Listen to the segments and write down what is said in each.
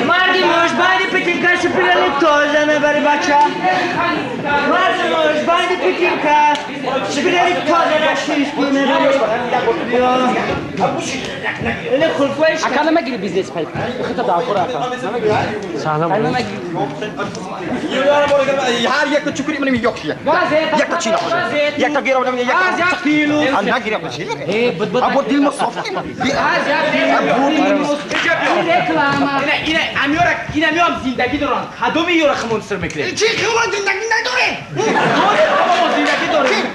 Марди муж, банди петинка, шупирали тоже мебари бача. Марди муж, банди петинка, шупирали тоже нашишки мебари. Эле хулфоиш. Ака намегири бизнес пайп. Хита даъфур ака. Салом. Ҳар якта чукури манам ёкшия. Якта чина. Якта гира манам якта. Ана гира чина. Або дил мо соф. Реклама. Ина амиёра ина миём зиндагӣ доранд. Кадоми ёра хмон сир мекунед? Чӣ хело зиндагӣ надорем? Дорем, бобо, зиндагӣ дорем.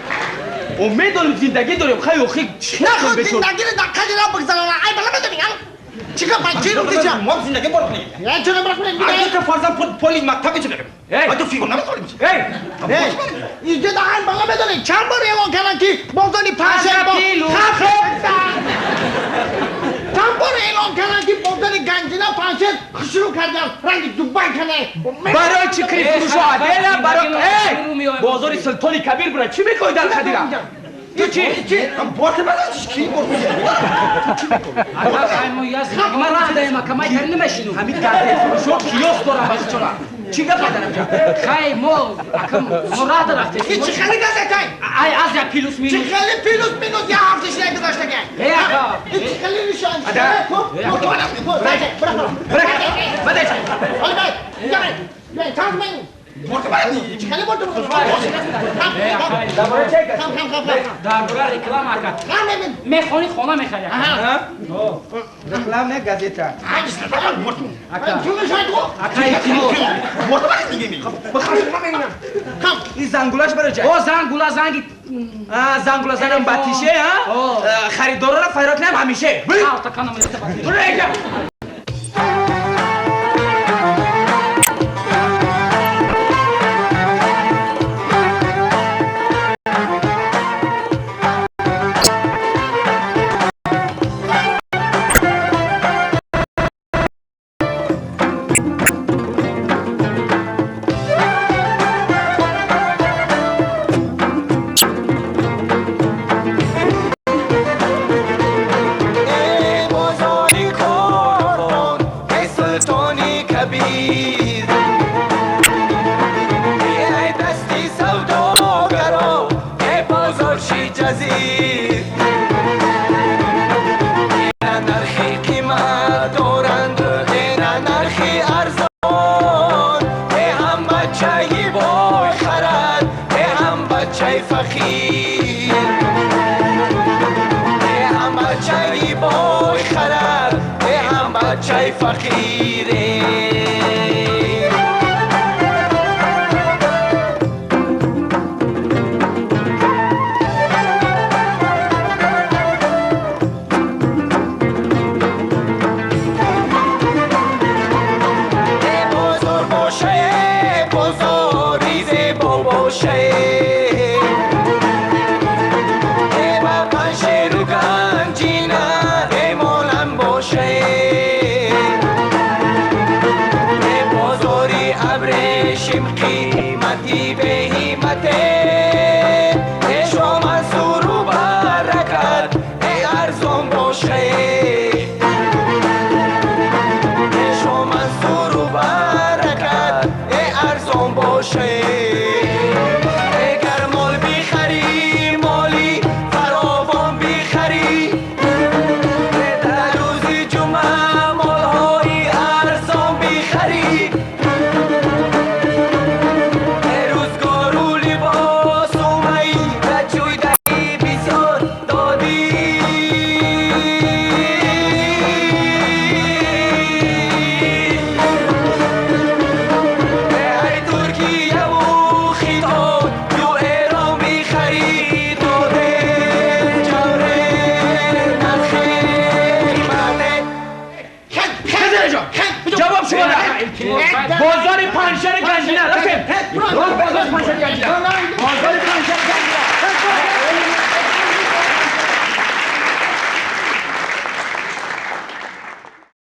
Умед дорем, зиндагӣ дорем. Хай охи Наход зиндагиро дар қадира бигзарона. Ай бала медонӣ, а? Чӣ кор чӣ рӯзи ча? Мо зиндагӣ бор кунем. Я чӣ бор кунем? Агар фарзанд поли мактаб чӣ мекунем? А ту фигур намехӯрем. Эй! Инҷо дар ай бала медонӣ чанд бор эълон карданд ки бозори панҷшанбе чанд бор эълон карданд ки бозори Ганҷина Панҷшер шурӯъ карданд ранги Дубай карданд. Барои чӣ кри фурӯшо адела барои эй бозори Султони Кабир бура чӣ мекои дар хадира? Ту чӣ? Чӣ? Бор кардам чӣ бор? Ман раҳ даем ака, ман кари намешинум. Ҳамин газет фурӯшо киёск дорам бачора. Чӣ гап заданам ҷа? Хай мо ака мо раҳ дарафтем. Чӣ хеле газетай? Ай Азия плюс Чӣ минус. хеле плюс минус я ҳафта шина гузаштага? Эй ака. Чӣ хеле нишон? Дар бораи реклама ака. Мехони хона мехари ака. Реклама не газета. Ака илтимос. Ин зангулаш барои чӣ? О зангула занги. А зангула занам батише, а? Харидорора файрод кунам ҳамише. Алта канам лета батише. Бура. Бозори Панҷшер Ганҷина рафтем. Бозори Панҷшер Ганҷина. Бозори